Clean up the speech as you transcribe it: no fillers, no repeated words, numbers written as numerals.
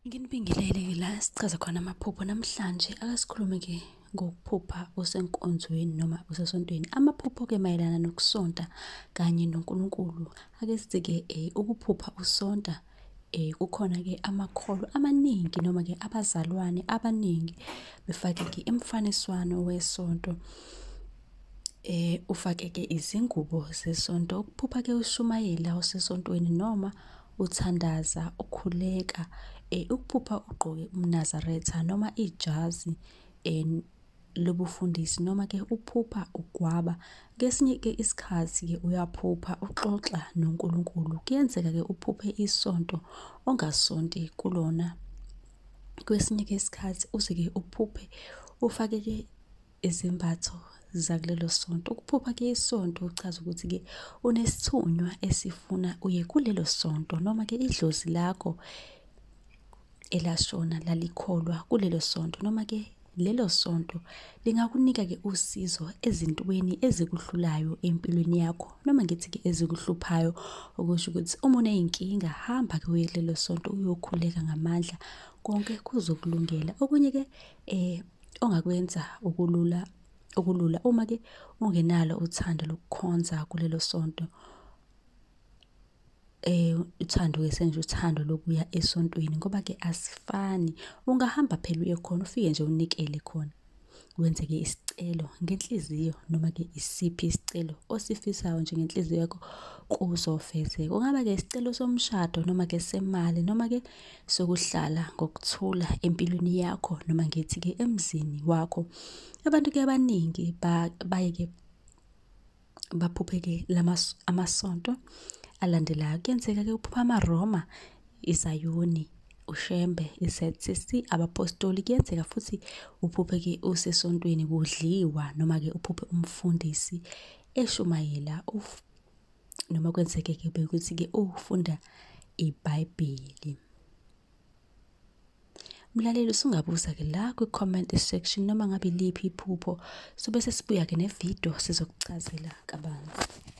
Nginibingelele-ke la sichaza khona amaphupho namhlanje. Ake sikhulume-ke ngokuphupha usenkonzweni noma usesontweni. Amaphupho-ke mayelana nokusonta kanye noNkulunkulu. Ake sithi-ke ukuphupha usonta kukhona-ke amakholwa amaningi noma-ke abazalwane abaningi befake-ke imfaniswano wesonto. Ufake-ke izingubo zesonto. Ukuphupha-ke ushumayela usesontweni noma uthandaza, ukhuleka. Ukuphupha ugqoke umNazaretha noma ijazi lobufundisi noma-ke uphupha ugwaba. Kesinye-ke isikhathi-ke uyaphupha uxoxa noNkulunkulu. Kuyenzeka-ke uphuphe isonto ongasonti kulona. Kwesinye-ke isikhathi uze-ke uphuphe ufake-ke izembatho zakulelo sonto. Ukuphupha-ke isonto kuchaza ukuthi-ke unesithunywa esifuna uye kulelo sonto noma-ke idlozi lakho elashona lalikholwa kulelo sonto noma-ke lelo sonto lingakunika-ke usizo ezintweni ezikuhlulayo empilweni yakho noma ngithi-ke ezikuhluphayo. Okusho ukuthi uma uney'nkinga hamba-ke uye kulelo sonto uyokhuleka ngamandla, konke kuzokulungela. Okunye-ke ongakwenza ukulula okulula uma-ke ungenalo uthando lokukhonza kulelo sonto, uthando-ke sengisho uthando lokuya esontweni ngoba-ke asifani. Ungahamba phela uye khona ufike nje unikele khona. Wenze-ke isicelo ngenhliziyo noma-ke isiphi isicelo osifisayo nje ngenhliziyo yakho kuzofezeka. Kungaba-ke isicelo somshado noma-ke semali noma-ke sokuhlala ngokuthula empilweni yakho noma ngithi-ke emzini wakho. Abantu-ke abaningi baye-ke baphuphe-ke amasonto alandelayo. Kuyenzeka-ke uphuphe amaRoma, iZayoni, uShembe, i-ZCC, abaPostoli. Kuyenzeka futhi uphuphe-ke usesontweni kudliwa noma-ke uphuphe umfundisi eshumayela noma kwenzeke-ke bekuthi-ke ufunda iBhayibheli. Mlaleli, usungabuza-ke la kwi-comment section noma ngabe iliphi iphupho, sobe sesibuya-ke nevidiyo sizokuchazela kabanzi.